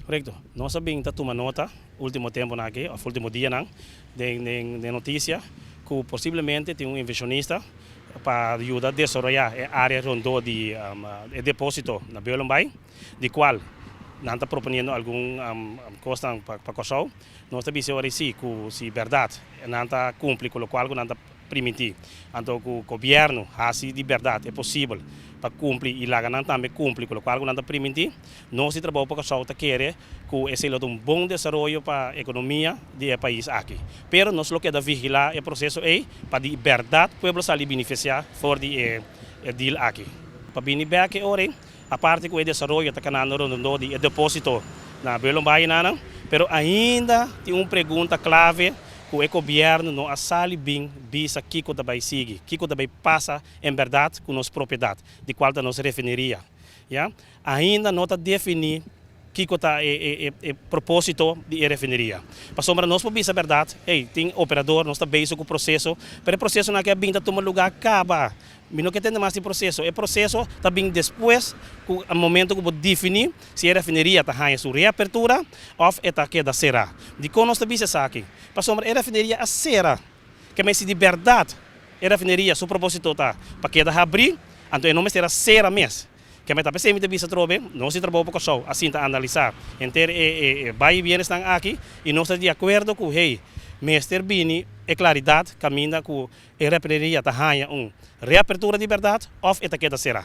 Korekto. Nos a bin ta tuma nota último tempunan aki òf último dianan den den notisia ku posiblemente tin un invershonista pa yuda desaroyá e área rondó di e depósito na Beulenbaai, di kual nan ta proponiendo algun kosnan pa Kòrsou. Nos ta bisa ora si ku si bèrdat nan ta kumpli ku lokual ku nan ta primintí. Anto ku gobièrnu hasi di bèrdat e posibel pa kumpli i laga nan tambe kumpli ku lokual ku nan ta primintí. Nos di Trabou pa Kòrsou ta kere ku esei lo ta un bon desaroyo pa ekonomia di e pais aki. Pero nos lo keda vigilá e proseso ei pa di bèrdat pueblo sali binifisiá for di e deal aki. Pa bini bèk e ora ei, aparte ku e desaroyo ta kanando rondondó di e depósito na Beulenbaai nan, pero ainda tin un pregunta klave ku e gobièrnu no a sali bin bisa kiko ta bai sigui, kiko ta bai pasa en bèrdat ku nos propiedat, di kual ta nos refineria. Ya. Ainda no ta definí kiko ta e e propósito di e refineria. Pasobra nos por bisa bèrdat, hey, tin operador, nos ta bezig ku proseso, pero e prosesonan aki a bin ta tuma lugá kaba. Mi no ke tende mas di proseso. E proseso ta bin despues ku momento ku bo definí si e refineria ta haña su reapertura òf e ta keda será. Dikon nos ta bisa esaki? Pasobra e refineria a sera. Ke mester di bèrdat e refineria su propósito ta pa keda habrí, anto e no mester a sera mes. Ke mester ta p'esei mi ta bisa atrobe, nos di Trabou pa Kòrsou a sinta analisá henter e bai i bienesnan aki i nos ta di akuerdo ku hey, mester bini e klaridat kaminda ku e refineria ta haña un reapertura di bèrdat òf e ta keda será.